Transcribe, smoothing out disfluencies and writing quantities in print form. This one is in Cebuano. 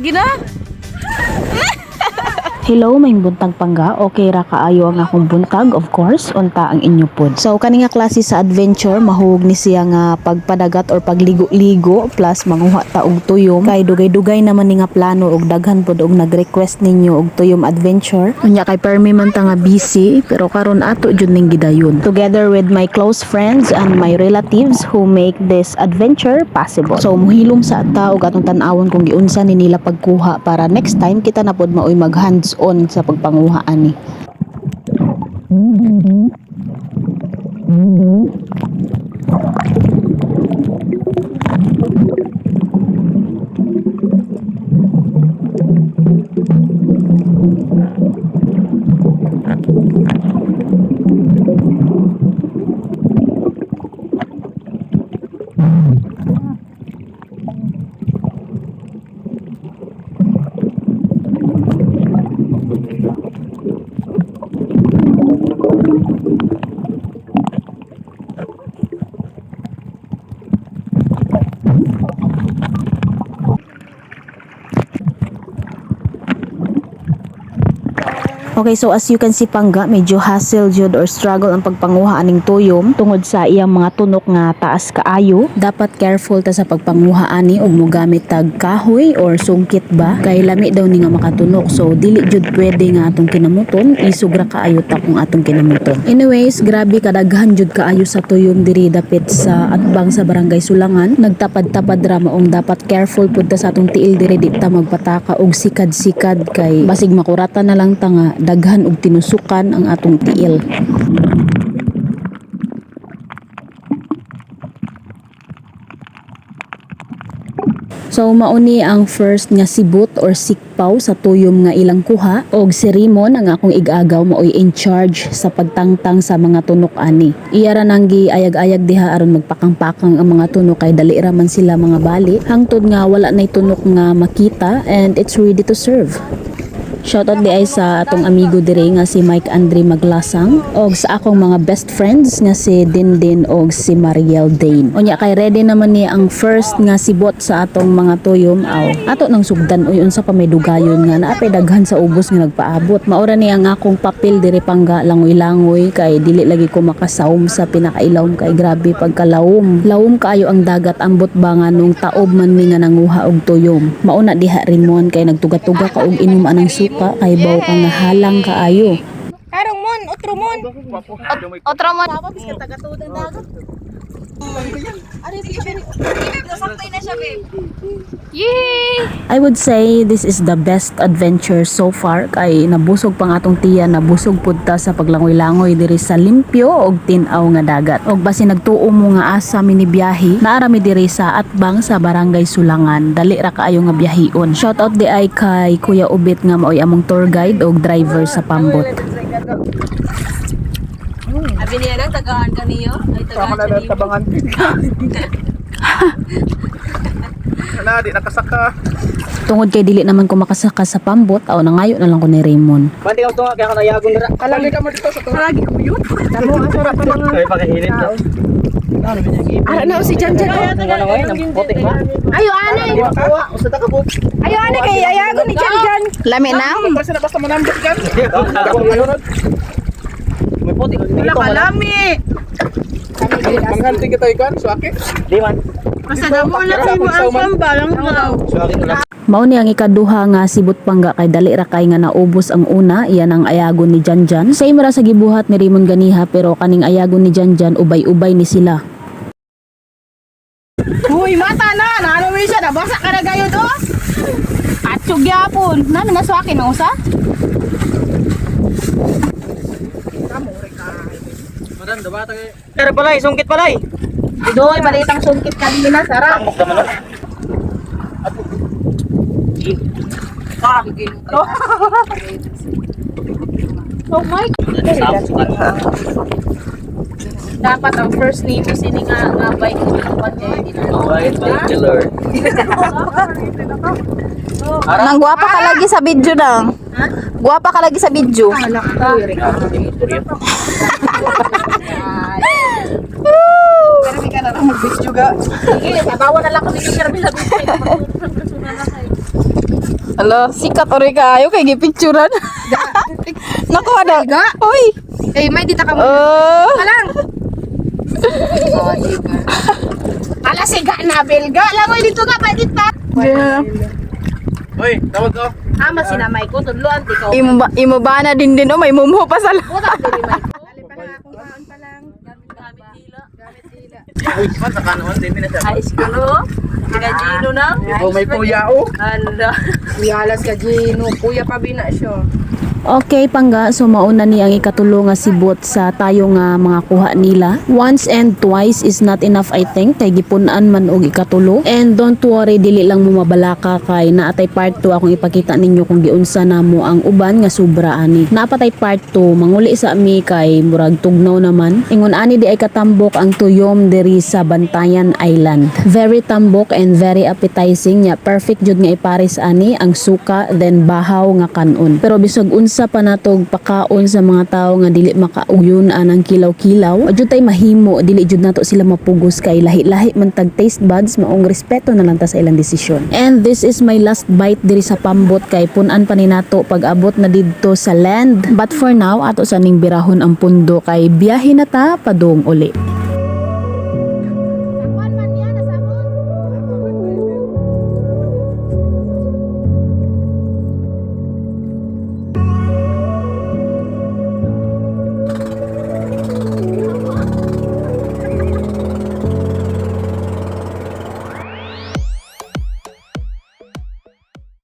Gina? Hello, may buntag, pangga. Okay ra kaayo ang akong buntag, of course, unta ang inyo pod. So kani nga klase sa adventure, mahuog ni siya nga pagpadagat or pagligo-ligo plus manguha ta og tuyom. Kay dugay-dugay naman ni nga plano og daghan pod og nag-request ninyo og tuyom adventure. Unya kay permi man ta nga busy, pero karon ato jud ning gidayon. Together with my close friends and my relatives who make this adventure possible. So muhilom sa ta og atong tan-awon kung giunsa ni nila pagkuha para next time kita na pod maoy mag hands on sa pagpanguha ani. Okay, so as you can see, pangga, medyo hassle jud or struggle ang pagpanguha aning tuyom tungod sa iyang mga tunok nga taas kaayo. Dapat careful ta sa pagpanguha ani og mogamit tag kahoy or sungkit ba kay lami daw ni nga makatunok. So dili jud pwede nga atong kinamuton, isog ra kaayo ta kung atong kinamuton. Anyways, grabe kadaghan jud kaayo sa tuyom diri dapit sa atbang sa Barangay Sulangan. Nagtapad-tapad ra, maong dapat careful pud ta sa atong tiil diri, di ta magpataka og sikad-sikad kay basig makurata na lang ta nga daghan og tinusukan ang atong tiil. So mauni ang first nga sibot or sikpaw sa tuyom nga ilang kuha, og si Rimon ang akong igagaw maoy in charge sa pagtangtang sa mga tunok ani. Iya ra nang giayag-ayag diha aron magpakang-pakang ang mga tunok kay dali ra man sila mga bali. Hangtod nga wala nay tunok nga makita and it's ready to serve. Shoutout di ay sa atong amigo dire nga si Mike Andre Maglasang og sa akong mga best friends nga si Dindin og si Mariel Dane. Unya kay ready naman ni ang first nga sibot sa atong mga tuyom, aw ato nang sugdan uy, unsa pa may dugayon nga naa pay daghan sa ubos nga nagpaabot. Maura ni ang akong papel dire, pangga, langoy-langoy kay dili lagi ko makasawom sa pinakailawom kay grabe pagkalawom. Lawom kaayo ang dagat, ambot ba nga nung taob man mi nga nanguha og tuyom. Mauna diha Rimon kay nagtuga-tuga ka og inom anang suka kay baw ka nga halang kaayo. Karong mon, otro mon. Otro mo. Yay! I would say this is the best adventure so far kay nabusog pang atong tiya, nabusog pud ta sa paglangoy-langoy diri sa limpyo og tin-aw nga dagat. Og basin nagtuo mo nga asa mi ni biyahe, naa ra mi diri sa atbang sa Barangay Sulangan. Dali ra kaayo nga biyahion. Shout out di ay kay Kuya Ubit nga maoy among tour guide og driver sa pambot. Abi niya lang, tagaan ka niyo. Ay, Sama tagaan na siya lang niyo. tabangan. Wala, di nakasaka. Tungod kay dili naman ko makasaka sa pambot, aw nangayo na lang ko ni Raymond. Pwede ka tunga kaya ka nayagon dira. Palagi ka mo dito sa tuwa. Kaya pakahilit na. Ara na si Jan Jan. Ano ngayon? Ang puti ba? Ayo ane. Usa ta ka po. Ayo ane kay ayago ni Jan Jan. Lami na. Kasi na basta manambot dyan. May puti. Wala kalami. Manghanting kita ikan, suaki. Di man. Basta damo na Sa mo ang pambalang daw. Suaki ko lang. Mao ni ang ikaduha nga sibot, pangga, kay dali ra kay nga naubos ang una, iyan ang ayagon ni Janjan. Same ra sa gibuhat ni Raymond ganiha, pero kaning ayagon ni Janjan ubay-ubay ni sila. Uy, mata na. Naano mi siya, nabasa ka na gayo do. Atsog gyapon. Nano nga suaki na usa? Madam, dabata kayo. Pero palay, sungkit palay. Doy, maliit ang sungkit kanina, sarap. Tambok naman no. Oh my. Dapat ang first name mo sini nga nga bike ni Juan kay di na. Alright, thank you Lord. Nang guwapa ka lagi sa video nang. Guwapa ka lagi sa video. Pero may na lang mag-video ga. Sige, tabawa na lang kami ni Kirby sa video. Alo, sikat ori kaayo kay gipicturan. Nakuha na. Uy. Eh, may dita ka mo. Oh. Alang. Ala siga na belga. Langoy dito ka pa dito. Yeah. Hoy, tawag ko. Ama sinamay ko tudloan ti ko. Imo ba, imo ba na din din oh, may mumho pa sa Puta dili may ko. Uy, man, nakanoon, di na siya. Ayos ko no. Gino na. Ikaw may puya oh. Anda. Kuyalas ka, Gino. Kuya pa bina siya. Okay, pangga, so mauna ni ang ikatulo nga sibot sa tayo nga mga kuha nila. Once and twice is not enough, I think, kay gipun-an man og ikatulo. And don't worry, dili lang mo mabalaka kay naatay part 2 akong ipakita ninyo kung giunsa namo ang uban nga sobra ani. Napatay part 2, manguli sa mi kay murag tugnaw naman. Ingon ani di ay katambok ang tuyom diri sa Bantayan Island. Very tambok and very appetizing nya, perfect jud nga ipares ani ang suka then bahaw nga kanon. Pero bisag unsa pa natog pakaon sa mga tawo nga dili makauyon anang kilaw-kilaw, jud tay mahimo, dili jud nato sila mapugos kay lahi-lahi man tag taste buds, maong respeto na lang ta sa ilang desisyon. And this is my last bite diri sa pambot kay punan pa ni nato pag abot na didto sa land. But for now, ato sa ning birahon ang pundo kay biyahe na ta padung uli.